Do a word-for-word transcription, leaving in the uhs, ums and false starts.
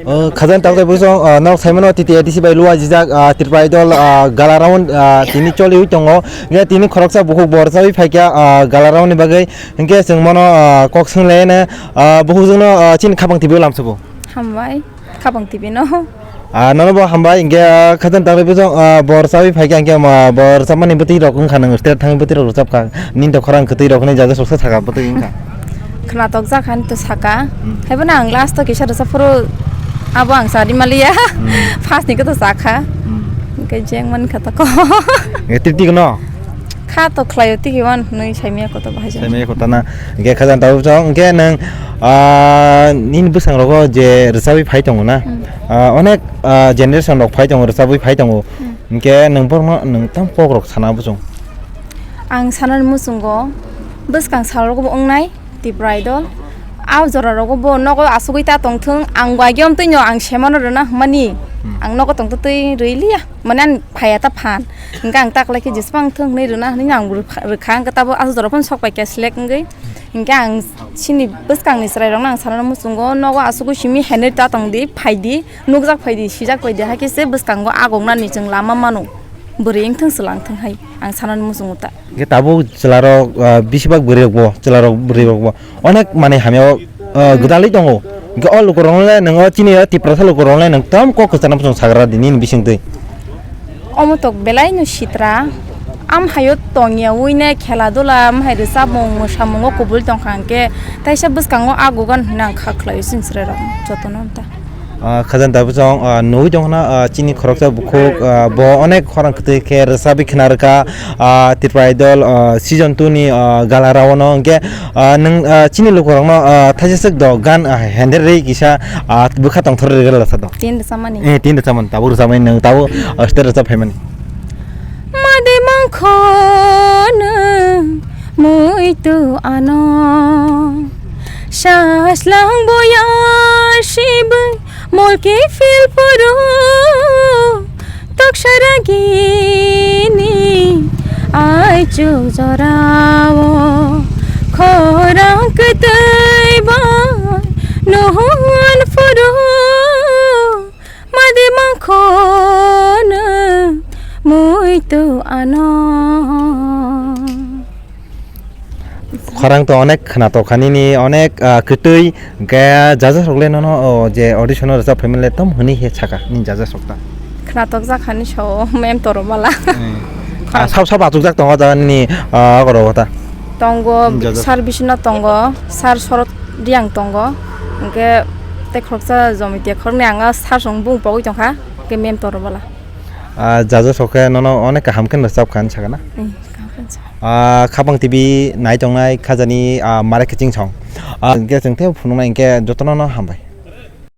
O, khajani tabuk tabuk song, ah, norok saimano T T A D C bai luajijak, ah, Tripura Idol, ah, gala round, ah, tini choliwi tongo. Hingke tini khoroksa bukhuk bo rwchawi phaikha, ah, gala round ni bagwi. Hingke chwng bono, ah, kok swnglaino, ah, bukhukjwkno, ah, chini khapang T V o lamsogo. Hambai, khapang T V no. Ah, nono bo hambai, hingke, ah, khajani tabuk tabuk song, ah, bo rwchawi phaikha, hingke, ah, bo rwchapmani bwtwi rok wngkha, nwng stage thangwi bwtwi rok rwchapkha. Nini to khorang kwtwi rok hinwi jaja soksa saka bwtwi wngkha. Khwnatok jak han to saka. Hmm. Haibo na ang last o kisa rwchap phuru abo ang chari maliya. Hmm. First ni khe to chakha. Hmm. Hingke jeng man kha to ko. E, titi no? Kha to khlaio tiki wan hinwi saimaya koto bahai jani. Saimaya koto na. Hingke khajani tabuk song, hingke nwng, ah, nini bwsang rogo je rwchabwi phai tongo na? Hmm. Ah, onek, ah, generation rok phai tongo, rwchabwi phai tongo. Hmm. Hingke nwng borokno nwng tam kok rok sana bwsong? Ang sanani muchungo bwskang sal rogo bo wngnai Tripura Idol. A jora rogo bo nogo asugwi ta tongthwng, ang bo agiyom twino ang semano rwna hwnmani. Hmm. Ang nogo tongtwtwi rwiliya. Mane ang phaiya ta phan. Hingke ang taklai khe jeswk wngthwng hwnwi rwna hwnwi ang rwkha, rwkha hwnkhe tabo asuk jora phano sok pai khe select wngwi. Hingke ang chini bwskangni chwrairokno ang sanani muchungo nogo asugwi simi henwi ta tongdi, phaidi. Nukjak phaidi, sijak phaidi, hakhe se bwskango agoknani chwng lama mano. Bwrwi wngthwng, chwla wngthwng hai, ang sanani muchungo ta. Hingke tabuk chwlarok, ah, bisibak bwrwirokbo, chwlarok bwrwirokbo onek manwi hamya o, ah, hmm, gwdalwi tongo. Hingke o lukurokno le nwng chini o Tiprasa lukurokno le nwng tam kok kwchangma chwng sagra di nini bisingtwi. Omo tok belai no sitra. Am hayo tongya wine khela dula, am hai rwchapmung mwsamungo kubul tongkha hwnkhe, taisa bwskango a gugan hwnwi ang kha khlaio chini chwrairok jotono ta. Ah, khajani tabuk song, ah, nugwi tongkhna, ah, chini khoroksa bukhuk, ah, bo onek khorang kwtwi khe rwchapwi khna rwkha, ah, Tripura Idol, ah, season two ni, ah, gala round o hwnkhe, ah, nwng, ah, chini lukurokno, ah, thaisaswk do gan, ah, hender rwi kisa, ah, bwkha tongthor rwgwlasa do. Tin rwchapmani. Eh, tin rwchapmani, tabuk rwchapmani nwng, tabuk, ah, stage rwchap phaimani. Madi mangkhono muitu ano, saslang boya sibui molki fil puru, toksara gini aichuk jorao, khorang kwtwi bai nuhun puru. Madi mangkhono muitu ano. Khorang to onek khwnatok kha nini, onek, ah, kwtwi, hwnkhe jajasrok le nono, o, je audition o rwchap phaimani le tom hwnwi he saka nini jajasrok ta? Khwnatok jak hani sao mem toro bala. Hmm. Ah, sab sab achukjak tongo ta nini, ah, oro ta? Tongo, hmm, jajasrok. Sir Biswanath tongo, Sir Sorot Riang tongo, hwnkhe tei khoroksa Jomitia khoroknwi ang a sir song bung pogwi tongkha, hwnkhe mem toro bala. Ah, jajasrok khe nono onek kaham khe no chap kha hinwi sakha na? Eh, kaham khe no chap. Ah, Khapang T V nai tongnai khajani, ah, mare kiching song. Ah, hwnkhe chwng tei phunuknai hwnkhe jotono no hambai.